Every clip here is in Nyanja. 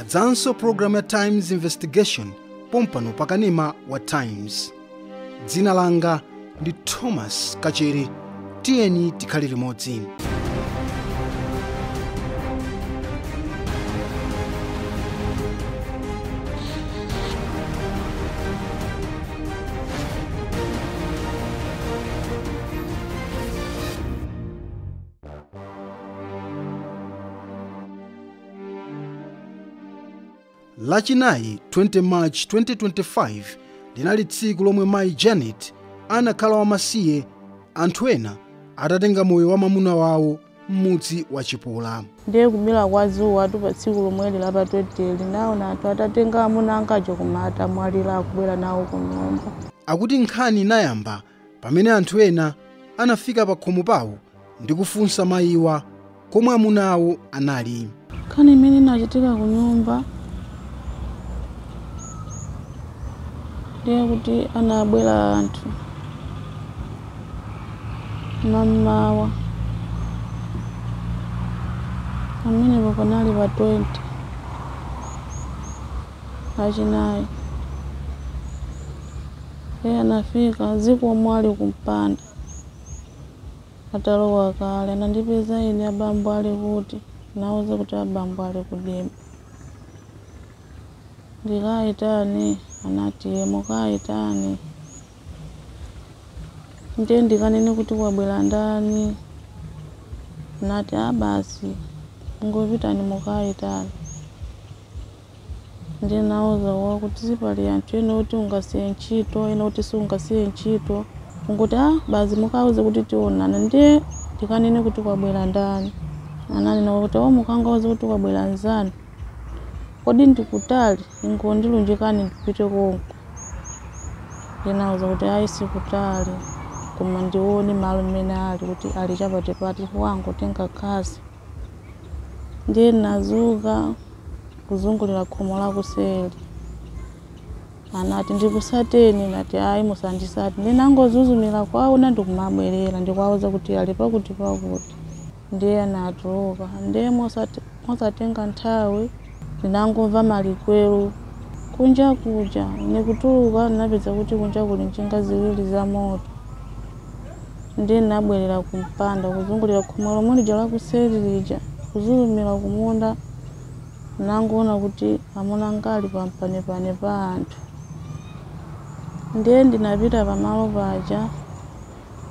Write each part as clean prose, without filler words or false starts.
Yadzanso programu ya Times Investigation pompano pakanema wa Times. Dzina langa ndi Thomas Kachere. Tiyeni tikhale limodzi. Lachinayi 20 March 2025 linali tsiku lomwe mayi Janet anakhala wamasiye anthu ena atatenga moyo wa mwamuna wawo m'mudzi wa Chipola. Ndiye kubila kwa zuwa pa tsiku lomweli la pa 20 linaona anthu atatenga amuna angajo kumata mwalira akubwera nawo ku nyumba. Akuti nkhani inayamba pamene anthu ena anafika pa khomo pawo ndi kufunsa mayiwa komwe amuna awo anali. Nkhani imene inachitika ku nyumba ndiye kuti anabwera anthu mamawa amene panali pa 20 Lachinayi. Iye anafika zikomo ali kumpanda atalowa kale anandipeza ine abambo ali kuti nawuza kuti abambo ali kudimba. Ndikayitani anati mukayitani ndiye ndikanene kuti kwabwera ndani anati abasi ngopitani mukayitani. Ndiye nawuza kuti sipali anthu ena kuti ungasiye ntchito ena kuti sungasiye ntchito unguti basi mukauze kuti tionana ndiye ndikanene kuti kwabwera ndani ananena kuti mukangauze kuti kwabwera nzanu kodi ndikutali ingondilunjikani ndipite konko. Ndinawuza kuti ayi sikutali koma ndione malo mmene ali kuti ali chapatipati wangu tenga khasi. Ndiye nazuka kuzungulira khomo lakuseri anati ndikusateni nati ayi musandisati. Ndinangozuzumira kwaona ndikumabwerera ndikuwauza kuti ali pakuti pakuti. Ndiye anatuluka ndiye mosatenga nthawi ndinangomva malikwero kunja kuja nikutuluka ndinapeza kuti kunja kuli njinga ziwiri za moto. Ndiye ndinabwerera kumpanda kuzungulira khomo lomwe lija lakuseri lija kuzulumira kumunda nangoona kuti amuna anga ali pampanepane pa anthu. Ndiye ndinapita pamalo paja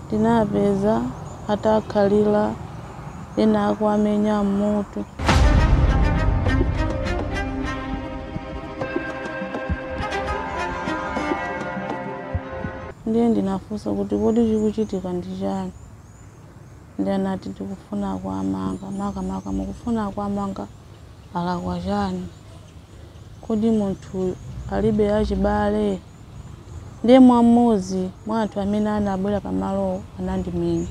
ndinapeza atakhalira ena akuamenya mmutu. Ndiye ndinafunsa kuti kodi chikuchitika ndi chani. Ndiye anati ndikufuna kuamanga makamaka mukufuna kuamanga alakwa chani kodi munthu alibe achibale. Ndiye mwamodzi mwa anthu amene anabwera pamalowo anandimenya.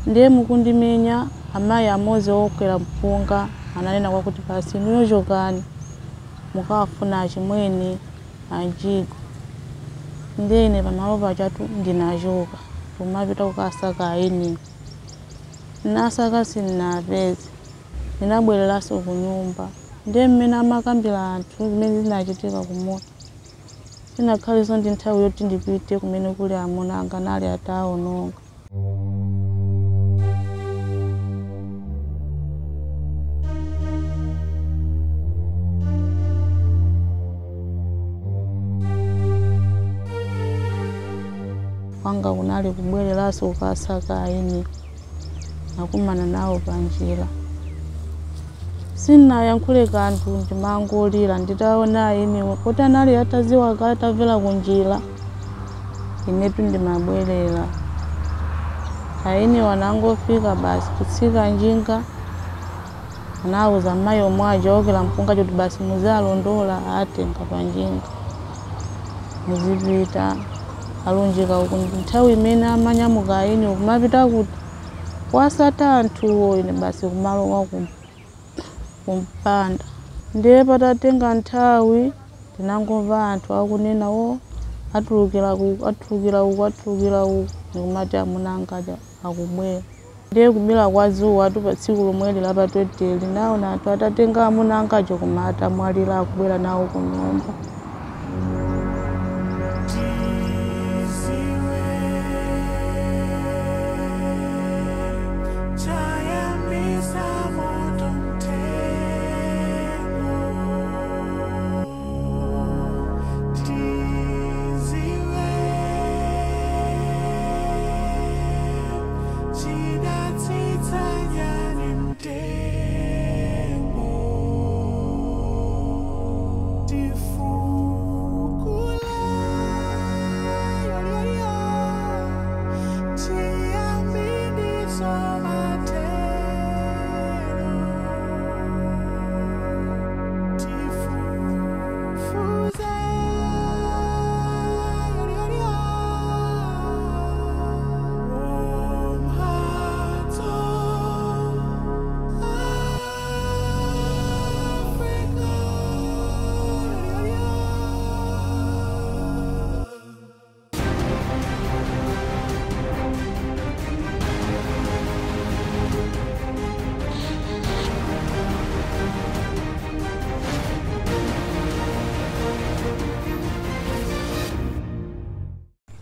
Ndiye mukundimenya amayi amodzi okwera mpunga ananena kwakuti basi inuyo chokani mukawafuna achimwene anjigo. Ndiye ine pamalo pachatu ndinachoka kumapita kukasaka ayiniwo. Ndinasaka sindinapeze ndinabwereranso ku nyumba. Ndiye mmene amakambira anthu zimene zinachitika kumunda sinakhaleso ndi nthawi yoti ndipite kumene kuli amuna anga anali atawononga. Kwanga kunali kubwereranso kukasaka ayiniwo nakumana nawo panjira. Sinayankhule kanthu ndimangolira nditaona ayiniwo kuti anali ataziwa kale atamvera kunjira inetu ndimabwerera. Ayiniwo anangofika basi kutsika njinga anawuza mayi omwe aja okera mpunga kuti basi muzalondola atenga panjinga muzipita alunjika uku. Nthawi imene amanyamuka ayiniwo kumapita kuti wasata anthuwo ine basi kumalowa kumpanda. Ndiye patatenga nthawi ndinangomva anthu akunena atulukira uku atulukira uku ndikumati amuna anga aja akubwera. Ndiye kubila kwa zuwa tu pa tsiku lomweli la pa 20 naona anthu atatenga amuna angacho koma atamwalira akubwera nawo ku nyumba.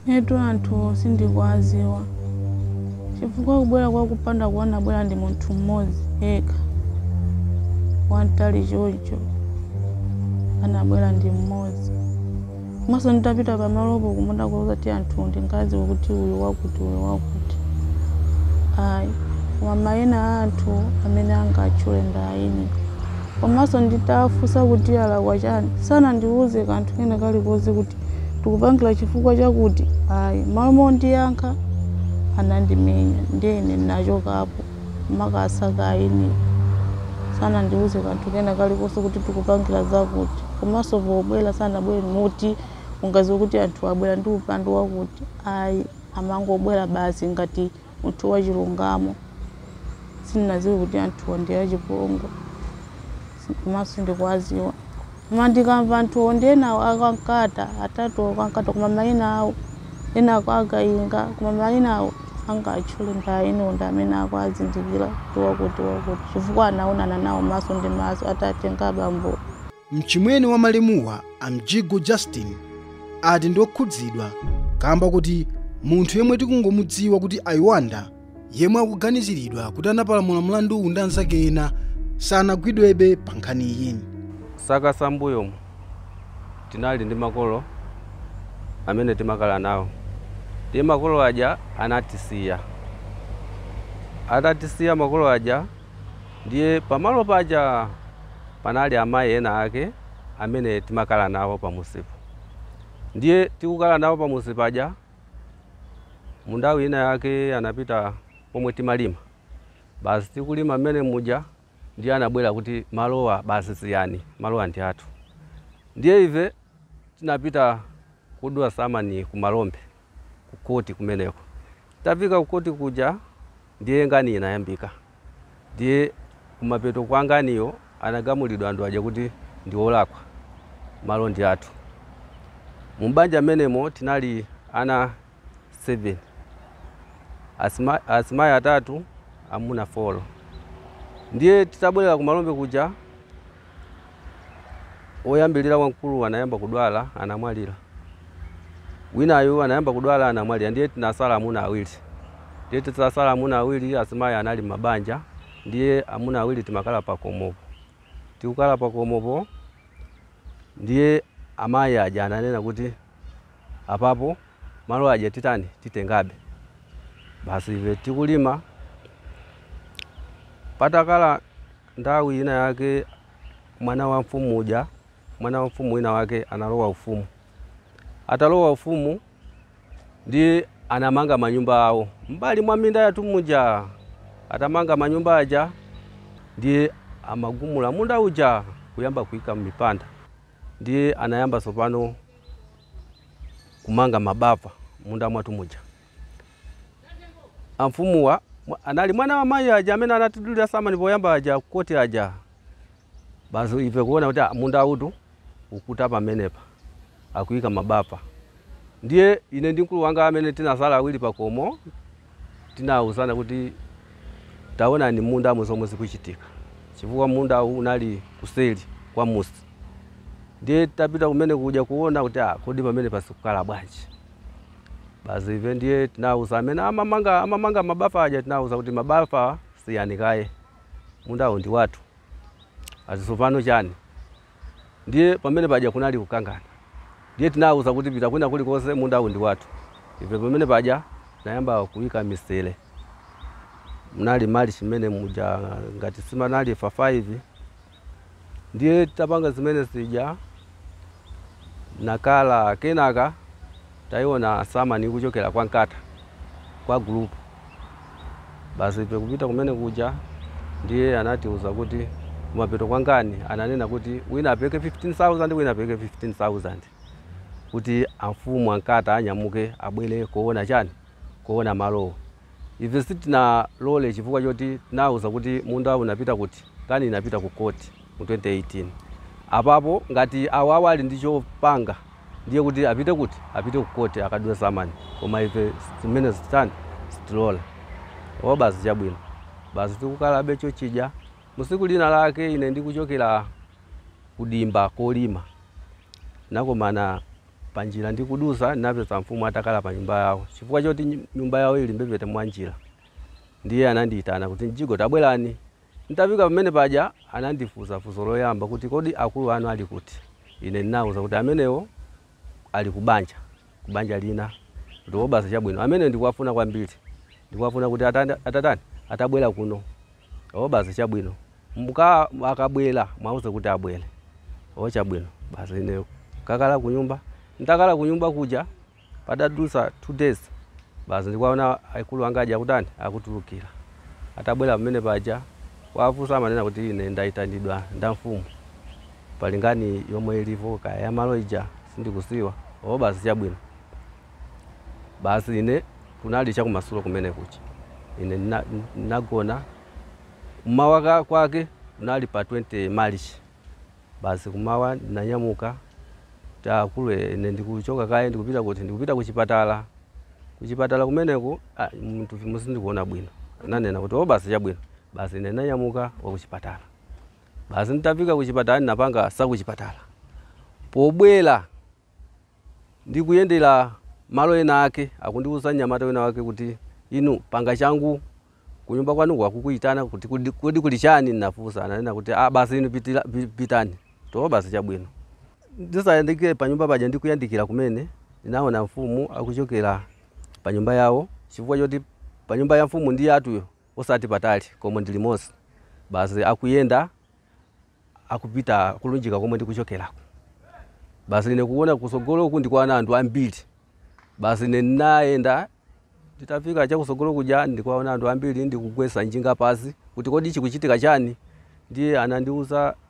Netu anthu sindikuwaziwa chifukwa kubwera kwa kupanda kuona bwera ndi munthu mmodzi yekha wantali choncho anabwera ndi mmodzi. Komanso nditapita pamalopo kumunda kuuza ti anthu ndingaziwe kuti uyu wakuti uyu wakuti ayi, koma mayina a anthu amene angatchule ndi ayini. Komanso nditafunsa kuti alakwa chani sanandiwuze kanthu kena kalikonse kuti tikupangira chifukwa chakuti ayi, malo mondiyankha anandimenya ndene nachokapo makasaka ayini sanandiwuze kanthu kena kalikonse kuti tikupangira zakuti. Komanso pobwera sanabwere muti ungaziwe kuti anthu abwera ndi upandu wakuti ayi, amangobwera basi ngati munthu wachilungamo. Sindinaziwe kuti anthuwa ndi achipongwe komanso ndikuwaziwa. Koma ndikamva anthuwo ndi enawo akankata atatu akankata koma mayina awo ena akayinga koma mayina awo angatchule ndi ayiniwo ndi amene akuazindikira kuti wakuti wakuti chifukwa anaonana nawo maso ndi maso atatenga abambo. Mchimwene wa malemuwa Amjigo Justin ati ndi okhudzidwa kamba kuti munthu yemwe tikungomudziwa kuti Ayiwanda yemwe akuganiziridwa kuti anapalamula mlandu ndi anzake ena sanagwidwebe pa nkhani iyi. Saka sambuyomu tinali ndi makolo amene timakhala nawo. Ndiye makolo aja anatisiya. Atatisiya makolo aja ndiye pamalo paja panali amayi ena ake amene timakhala nawo pamusipo. Ndiye tikukhala nawo pamusi paja mundawu ina yake anapita pomwe timalima. Basi tikulima mmene muja ndiye anabwera kuti malowa basi siyani, malowa ndi athu. Ndiye ife tinapita kudwa samani kumalombe kukoti kumeneko. Tafika kukoti kuja ndiye ngani inayambika. Ndiye kumapeto kwa nganiyo anagamulidwa anthu aja kuti ndi olakwa, malo ndi athu. Mumbanja menemo tinali ana 7, asimayi atatu, amuna 4. Ndiye titabwerera kumalombe kuja oyambilira wamkulu anayamba kudwala anamwalira. Winayo anayamba kudwala anamwalira. Ndiye tinasala amuna awiri. Ndiye titasala amuna awiri, asimayi anali mabanja. Ndiye amuna awiri timakhala pakomopo. Tikukhala pakomopo ndiye amayi aja ananena kuti apapo malo aja titani titengabe. Basi ife tikulima patakala ndawi ina yake mwana wa mfumu uja, mwana wa mfumu wina wake analowa ufumu. Atalowa ufumu ndiye anamanga manyumba awo mbali mwa minda yathu muja. Atamanga manyumba aja ndiye amagumula munda uja kuyamba kuika mipanda. Ndiye anayamba sopano kumanga mabafa munda mwathu muja. Amfumuwa anali mwana wa mayi aja amene anatidulira samani poyamba aja kukoti aja. Basi ife kuona kuti munda utu ukuta pamenepa akuika mabafa. Ndiye ine ndi mkulu wanga amene tinasala awiri pakomo tinawuzana kuti Taona ni munda zomwe zikuchitika, chifukwa munda unali kuseli kwa musi. Ndiye tapita kumene kuja kuona kuti kodi pamene pasikukhala bwanji. Basi ife ndiye tinauza amene amamanga mabafa aja, tinauza kuti mabafa siyanikaye, mundawo ndi wathu, azisopano chani. Ndiye pamene paja kunali kukangana, ndiye tinauza kuti pita kwina kulikonse, mundawo ndi wathu. Ife pamene paja tinayamba kuyika misele, mnali mali chimene muja ngati simanali fa 5. Ndiye tapanga zimene zija nakala. Kenaka tayiona samani kuchokera kwa Nkata kwa group. Basi ife kupita kumene kuja, ndiye anatiuza kuti kumapeto kwa ngani ananena kuti wina apeke 15,000, wina apeke 15,000, kuti amfumu ankata anyamuke abwere kuona chani, kuona malowo. Ife sitinalole chifukwa choti tinauza kuti munda unapita kuti kani inapita ku koti mu 2018. Apapo ngati awawa ali ndi chopanga, ndiye kuti apite kuti apite ku koti akadwe samani, koma ife zimene zitani sitilola. O basi chabwino, basi tikukalabe chochija. Musiku lina lake ine ndikuchokera kudimba kolima, nakomana panjira ndikudusa, ndinapeza mfumu atakala pa nyumba yawo, chifukwa choti nyumba yawo ili mbepete mwa njira. Ndiye anandiyitana kuti mjigo tabwerani. Ntafika pamene paja anandifunsa funso loyamba kuti kodi akulu anu ali kuti? Ine ndinawuza kuti amenewo ali kubanja, kubanja lina. Kuti basi chabwino, amene ndikuwafuna kwambiri, ndikuwafuna kuti atatani atabwera kuno. O basi chabwino, muka akabwera mwauze kuti abwere. O chabwino, basi ine kakala kunyumba. Ntakala kunyumba kuja padadusa 2 days, basi ndikuwaona akulu anga aja kutani akutulukira. Atabwera pamene paja wafunsa amanena kuti ine ndayitanidwa nda mfumu palingani yomwe ilipo kaya ya malo ija sindikusiwa. O basi chabwino, basi ine kunali chakumasulo kumene kucha ine nagona. Kumawa kwake kunali pa 20 March. Basi kumawa nanyamuka takulu ine ndikuchoka kaye ndikupita kuti ndikupita kuchipatala. Kuchipatala kumeneko munthu musindikuona bwino, nanena kuti o basi chabwino. Basi ine nanyamuka wa kuchipatala. Basi nditafika kuchipatala ndinapanga sakuchipatala. Pobwera ndikuyendera malo ena ake akundiuza nyamata wina wake kuti inu panga changu kunyumba kwanu wakukuyitana kuti kodi kuli chani. Nafusa ananena kuti basi inu pitani. To basi chabwino. Ndisayandikire pa nyumba paja ndikuyandikira kumene ndinaona mfumu akuchokera pa nyumba yawo, chifukwa choti pa nyumba ya mfumu ndi yatuyo osati patali komwe ndili monse. Basi akuyenda akupita kulunjika komwe ndikuchokerako. Basi ine kuona kusogolo uku ndikuona anthu ambiri. Basi ine ndinayenda nditafika chakusogolo kuja ndikuona anthu ambiri, ndikugwesa njinga pasi kuti kodi chikuchitika chani. Ndiye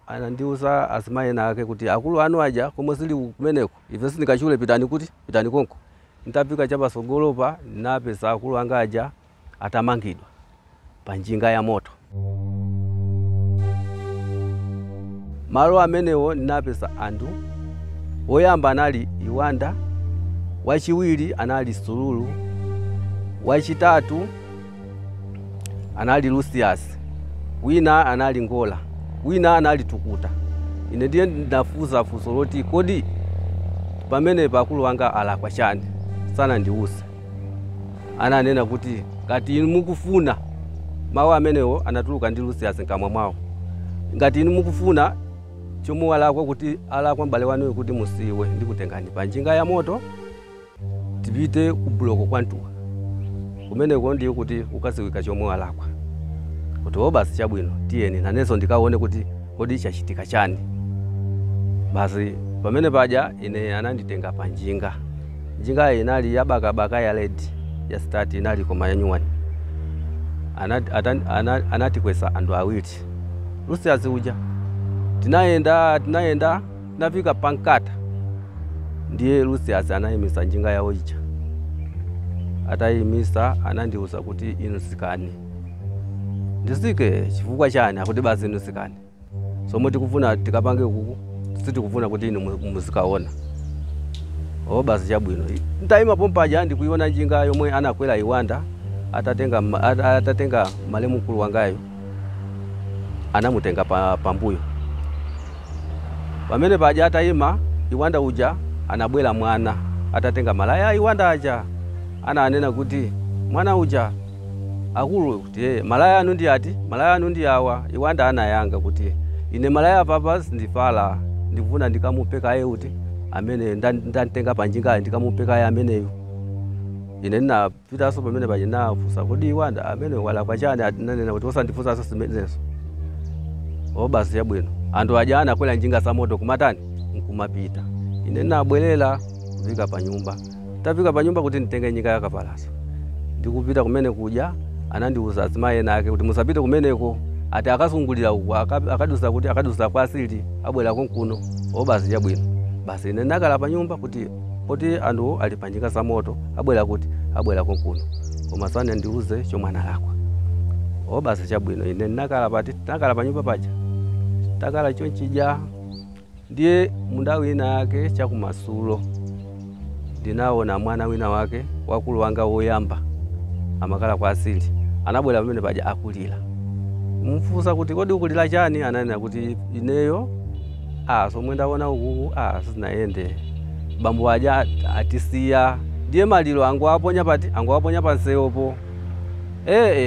anandiuza azimayi ena ake kuti akulu anu aja komwe sili kumeneko, ife sindikachule, pitani kuti pitani konko. Nditafika chapasogolopa ndinapeza akulu anga aja atamangidwa pa njinga ya moto. Malo amenewo ndinapeza anthu woyamba anali Iwanda, wachiwiri anali Sululu, wachitatu anali Lucius, wina anali Ngola, wina anali Tukuta. Ine ndiye ndafusa funso loti kodi pamene pakulu wanga alakwa chani? Sanandiuze. Ananena kuti ngati inu mukufuna, mawu amenewo anatuluka ndi Lucius nkamwa mwawo, ngati inu mukufuna chomwe alakwa kuti alakwa m'bale wanuyo kuti musiwe, ndikutengani pa njinga ya moto tipite ku buloko kwa Ntuwa kumeneko, ndiye kuti ukaziwika chomwe alakwa. Kuti o basi chabwino, tiyeni nanenso ndikaone kuti kodi chachitika chani. Basi pamene paja ine ananditenga pa njinga. Njinga inali yabakabaka ya red ya start inali koma ya nyuwani. Anatikwesa anthu awiri, Lucius uja. Tinayenda tinafika pankata, ndiye Lucius anayimisa njinga yawo ija. Atayimisa anandiuza kuti inu sikani. Ndisike chifukwa chani? Akuti basi inu sikani, somwe tikufuna tikapange kuku sitikufuna kuti inu muzikaona. O basi chabwino. Ntayima pompaja ndikuiona njinga yomwe anakwera Iwanda Atatenga malemu mkulu wangayo anamutenga pambuyo. Pamene paja atayima Iwanda uja anabwera mwana atatenga malaya Iwanda aja ananena kuti mwana uja akulu kuti malaya anu ndi ati malaya anu ndi awa. Iwanda anayanga kuti ine malaya papa sindifala ndikufuna ndikamupeka aye kuti amene ndantenga panjinga ndikamupeka aye ameneyo. Ine ndinapitaso pamene paja nafunsa kodi Iwanda amene walakwa chani ananena kuti osandifunsanso zimenezo. O basi yabwino anthu aja anakwera njinga za moto kumatani nkumapita. Ine ndinabwerera kufika pa nyumba. Tafika pa nyumba kuti nditenge nyika yakapalasa. Ndikupita kumene kuja anandiuza azimayi ena ake kuti musapite kumeneko ati akasungulira uku akadusa kuti akadusa kwa asili abwera konkuno. O basi yabwino. Basi ine ndakhala pa nyumba kuti poti anthu ali pa njinga za moto abwera kuti abwera konkuno koma sanandiuze chomwe analakwa. O basi chabwino ine ndinakhala pati ndakhala pa nyumba paja takala chonchija. Ndiye munda wina yake chakumasulo ndinaona mwana wina wake wakulu wanga woyamba amakala kwa asili anabwera pamene paja akulira. Mfusa kuti kodi ukulira chani ananena kuti ineyo somwe ndaona ukuku sizinaende bambo aja atisiya ndiye maliro angu aponya pati angu aponya panseyopo.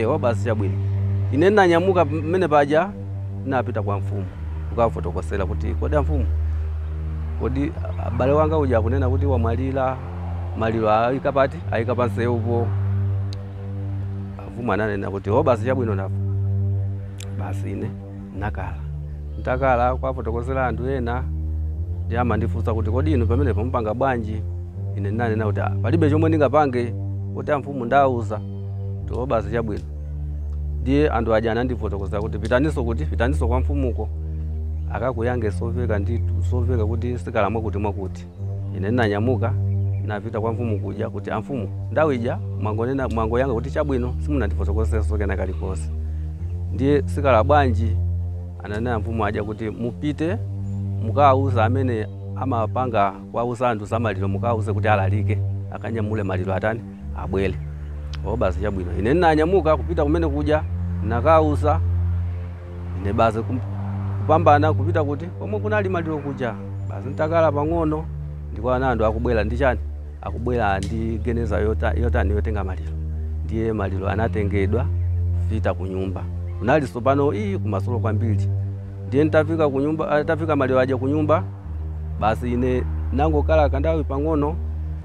O basi chabwino. Ine ndinanyamuka pamene paja napita kwa mfumu kukafotokozera kuti kodi mfumu kodi abale wanga uja kunena kuti wamwalira maliro ayika pati ayika panseyopo. Mfumu ananena kuti o basi chabwino ndafa. Basi ine nakala ntakala kwafotokozera anthu ena ndi amandifunsa kuti kodi inu pamene pamupanga bwanji. Ine ndinanena kuti palibe chomwe ndingapange kuti amfumu ndauza kuti o basi chabwino. Ndiye anthu aja anandifotokozera kuti pitaniso kuti pitaniso kwa mfumuko akakuyange soveka nditu soveka kuti sikala mwakuti mwakuti. Ine ndinanyamuka napita kwa mfumu kuja kuti amfumu ndawu ija mwangonena mwangoyanga kuti chabwino simunandifotokozeranso kena kalikonse. Ndiye sikala bwanji ananena mfumu aja kuti mupite mukawuza amene amapanga kwauza anthu za maliro mukawuze kuti alalike akanyamule maliro atani abwere. O basi chabwino. Ine ndinanyamuka kupita kumene kuja nakauza ine basi kupambana kupita kuti komwe kunali maliro kuja. Basi ntakala pang'ono ndikuona anthu akubwera ndi chani akubwera ndi geneza yotani yotenga maliro. Ndiye maliro anatengedwa kupita ku nyumba. Kunali sopano iyi kumasolo kwambiri. Ndiye ntafika ku nyumba atafika maliro aja ku nyumba basi ine nangokhala kandawi pang'ono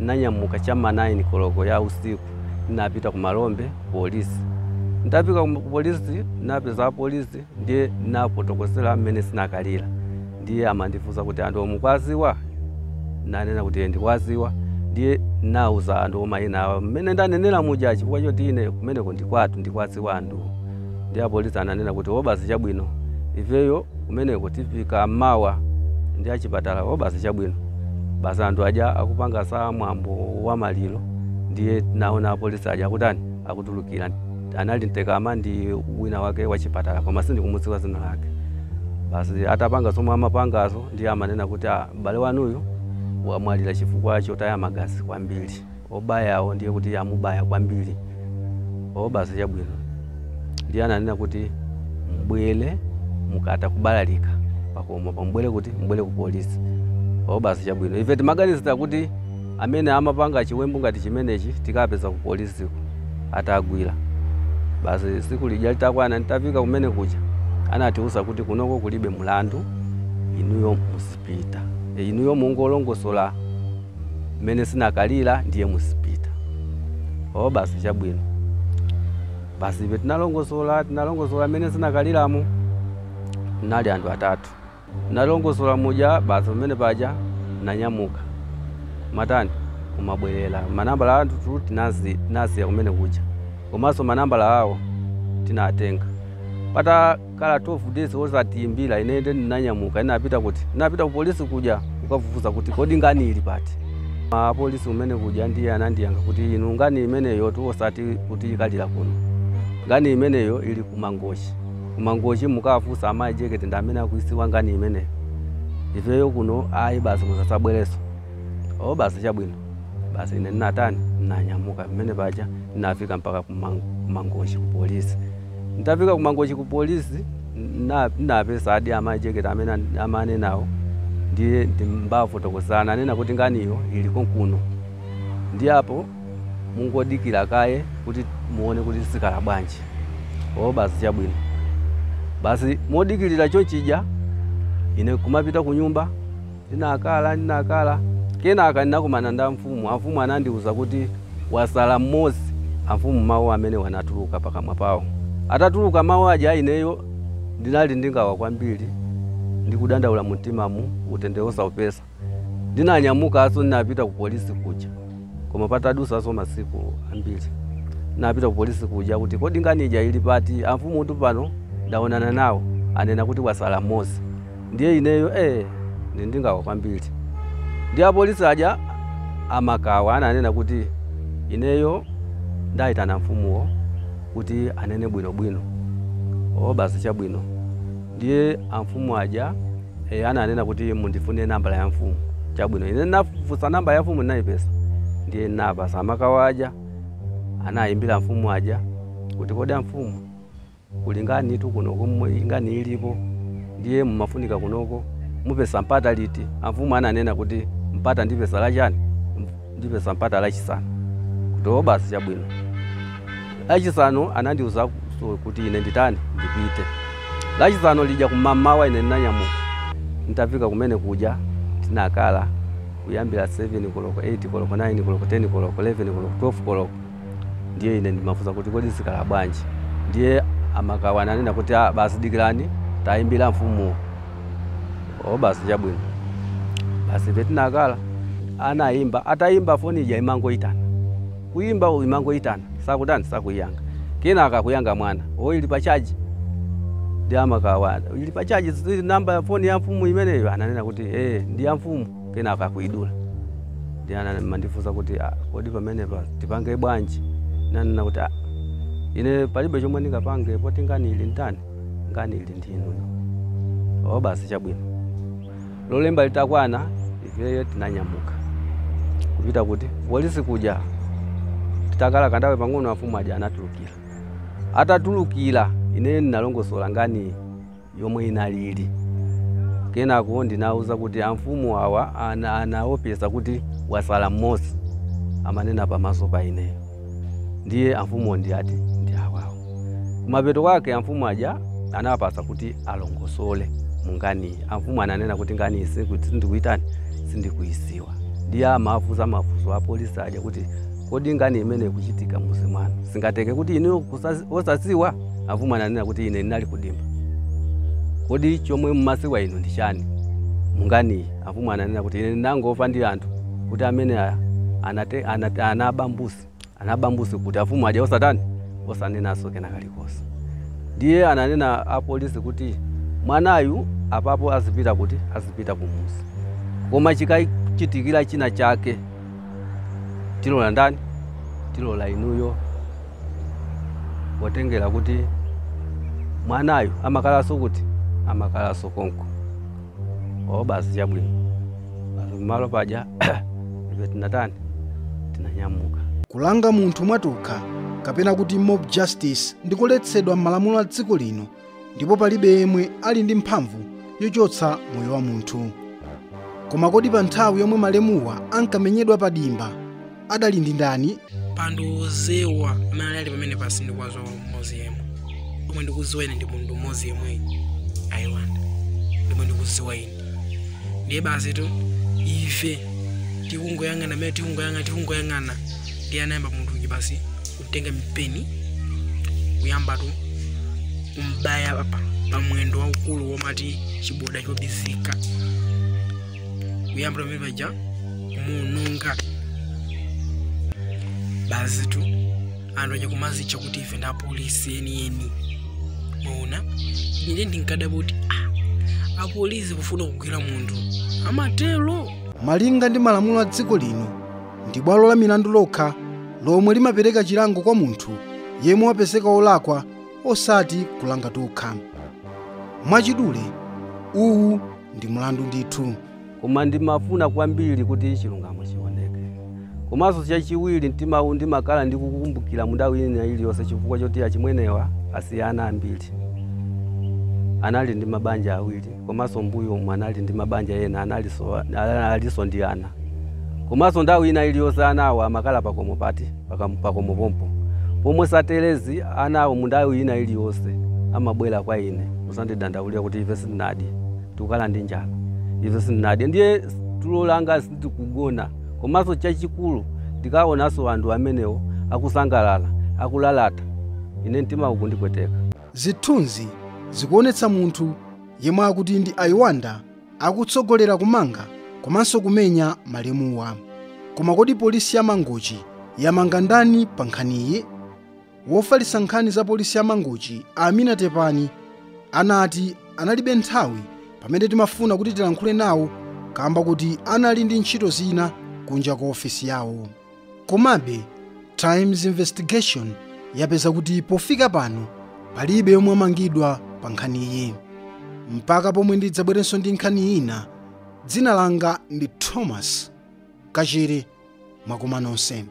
nanyamuka chama 9 koloko ya usiku napita ku Malombe polisi. Ntafika ku polisi napeza polisi ndiye nafotokozera mmene sinakalira. Ndiye amandifunsa kuti anthu omukwaziwa nanena kuti ndikwaziwa. Ndiye nauza anthu mayina awa mmene ndanenera muja chifukwa choti ine kumeneko ndikwathu ndikwaziwa anthu. Ndiye apolisi ananena kuti o basi chabwino ifeyo kumeneko tifika mawa ndi achipatala. O basi chabwino. Basi anthu aja akupanga sa mwambo wa maliro. Ndiye naona apolisi aja akutani akutulukira anali mtekama ndi wina wake wa chipatala koma sindikumudziwa dzina lake. Basi atapanga zomwe amapangazo ndiye amanena kuti m'bale wanuyu wamwalira chifukwa chotaya magazi kwambiri obayawo ndiye kuti amubaya kwambiri. O basi chabwino. Ndiye ananena kuti mbwere mukata kubalalika pakoma pambwere kuti mbwere ku polisi. O basi chabwino. Ife timaganizira kuti amene amapanga chiwembu ngati chimenechi tikapeza ku polisi atagwira. Basi siku lija litakwana ntafika kumene kuja anatiuza kuti kunoko kulibe mulandu inuyo musipita. Inuyo mungolongosola mmene sinakalira ndiye musipita. O basi chabwino. Basi ife tinalongosola mmene sinakaliramo nali anthu atatu. Nalongosola muja basi pamene paja nanyamuka matani kumabwerera. Manambala anthu tinasiya kumene kuja komanso manambala awo tinatenga. Patakhala 12 days osatiyimbira ine ndinanyamuka inapita kuti napita ku polisi kuja kukafufuza kuti kodi ngani ili pati. Apolisi umene kuja ndiye anandiyanga kuti inu ngani imeneyo osati kuti ikalira kuno ngani imeneyo ili kumangochi. Kumangochi mukafusa amayi jekete ndi amene akuisiwa ngani imeneyo. Ifeyo kuno ayi basi musasabwereso. O basi chabwino. Basi ine ndinatani nanyamuka pamene paja Nafika mpaka kumangochi ku polisi. Nditafika kumangochi ku polisi napeza adi amajeketa amene amanenawo, ndiye ndimbafotokozana anena kuti nganiyo ili konkuno, ndi apo mungodikira kaye kuti muone kuti sikala bwanji. O basi chabwino. Basi modikirira chonchija ine kumapita ku nyumba, ndinakala kenaka ndinakumana nda mfumu. Amfumu anandiuza kuti wasala mmodzi. Amfumu mawu amene wanatuluka pakamwa pawo. Atatuluka mawu aja ineyo ndinali ndingawa kwambiri, ndikudandaula mumtimamu utende osaupesa. Ndinanyamukanso ndinapita ku polisi kuja, koma patadusanso masiku ambiri ndinapita ku polisi kuja kuti kodi nganija ili pati? Amfumu tu pano ndaonana nawo anena kuti wasala mmodzi. Ndiye ineyo ndingawa kwambiri. Ndi apolisi aja amakawa ananena kuti ineyo ndayitana mfumuwo kuti anene bwinobwino. O basi chabwino. Ndiye amfumu aja ananena kuti mundifune nambala ya mfumu. Chabwino, ine nafusa namba ya mfumu ndinayipesa. Ndiye napasa amakawa aja anayimbira mfumu aja kuti kodi amfumu kulingani tu kunoko ingani ilipo, ndiye mumafunika kunoko mupesa mpata liti? Amfumu ananena kuti mpata ndipesa lachani, ndipesa mpata lachisanu. Kuti o basi chabwino. Lachisanu anandiuza kuti ine nditani ndipite. Lachisanu lija kumamawa ine ndinanyamuka. Nditafika kumene kuja tinakala kuyambira 7 koloko, 8 koloko, 9 koloko, 10 koloko, 11 koloko, 12 koloko. Ndiye ine ndimafusa kuti kodi sikala bwanji. Ndiye amakawa ananena kuti basi dikirani tayimbira mfumu. O basi chabwino. Basi petinakala anayimba, atayimba foni ija imangoitana. Kuimba imangoitana, sakutani sakuyanga. Kenaka kuyanga mwana, o ili pachaji. Ndi amakawa ili pachaji namba ya foni ya mfumu imeneyo. Ananena kuti ndi ya mfumu. Kenaka kuidula. Ndi anandifunsa kuti kodi pamenepa tipange bwanji? Nanena kuti ine palibe chomwe ndingapange poti ngani ili ndani, ngani ili ndi inuyo. O basi chabwino. Lolemba litakwana ifeyo tinanyamuka kupita kuti polisi kuja. Titakala kandawe pang'ono afumu aja anatulukira. Atatulukira ine ndinalongosola ngani yomwe inalili. Kenako ndinauza kuti amfumu awa anaopesa kuti wasala mmodzi amanena pamaso pa ineyo. Ndiye amfumu ndi ati ndi awawo. Kumapeto kwake amfumu aja anapasa kuti alongosole mungani. Amfumu ananena kuti ngani sindikuitani sindikuisiwa. Ndiye amafusa mafuso a polisi aja kuti kodi ngani imene kuchitika muzi mwanu singateke kuti ine osasiwa. Amfumu ananena kuti ine ndinali kudimba. Kodi chomwe mmasiwa inu ndi chani mungani? Amfumu ananena kuti ine ndinangofa ndi anthu kuti amene anabambusi kuti afumu aja osatani osanenaso kena kalikonse. Ndiye ananena apolisi kuti mwanayu apapo azipita kuti azipita kumuzi, koma chikachitikira china chake tilola ndani, tilola inuyo, potengera kuti mwanayu amakalaso kuti amakalaso konko. O basi chabwino. Basi malo paja ife tinatani tinanyamuka. Kulanga munthu mwatokha kapena kuti mob justice ndikuletsedwa m'malamulo a dziko lino, ndipo palibe yemwe ali ndi mphamvu yochotsa moyo wa munthu. Koma kodi pa nthawi yomwe malemuwa ankamenyedwa pa dimba adali ndi ndani? Pandozewa amene ali pamene pasi ndikwazo mmodzi yemwe omwe ndikuziwa ine ndi munthu mmodzi yemwe ayiwanda ndimwe ndikuziwa ine. Ndiye basi tu ife tikungoyang'ana mene tikungoyang'ana ndiye anayamba munthu uja basi kutenga mpeni kuyamba tu kumbaya apa pamwendo waukulu womati chiboda chobisika, kuyamba pamene paja kumuononga. Basi tu anthu aja kumazicha kuti ife ndi apolisi enieni. Maona ine ndinkadabwa kuti apolisi kufuna kugwira munthu amatelo. Malinga ndi malamulo a dziko lino, ndi bwalo la milandu lokha lomwe limapereka chilango kwa munthu yemwe wapezeka wolakwa, osati kulanga tokha. Mwachidule, uwu ndi mlandu ndithu. Koma ndimafuna kwambiri kuti chilungamo chioneke. Komanso chachiwiri, mtimawu ndimakhala ndikukumbukira mundawu ina iliyonse chifukwa choti achimwenewa asiyana ambiri. Anali ndi mabanja awiri, komanso mbuyo omwe anali ndi mabanja ena, analinso ndi ana. Komanso ndawu ina iliyonse anawo amakhala pakomo pati pakomo pompo pomwe saterezi anawo mundawu ina iliyonse amabwera kwa ine kusandidandaulira kuti ife sitinadye, tikukhala ndi njala, ife sitinadye. Ndiye tulo langa sindikugona. Komanso chachikulu, ndikaonanso anthu amenewo akusangalala, akulalata, ine mtima ukundipweteka. Zithunzi zikuonetsa munthu yemwe akuti ndi Ayiwanda akutsogolera kumanga komanso kumenya malemuwa. Koma kodi polisi ya Mangochi yamanga ndani pa nkhaniyi? Wofalitsa nkhani za polisi ya Mangochi, Amina Tepani, anati analibe nthawi pamene timafuna kuti tilankhule nawo kamba kuti anali ndi ntchito zina kunja kwa ofesi yawo. Komabe Times Investigation yapeza kuti pofika pano palibe yomwe amangidwa pa nkhaniyi. Mpaka pomwe ndidzabwerenso ndi nkhani ina, dzina langa ndi Thomas Kachere. Mwakoma nonse.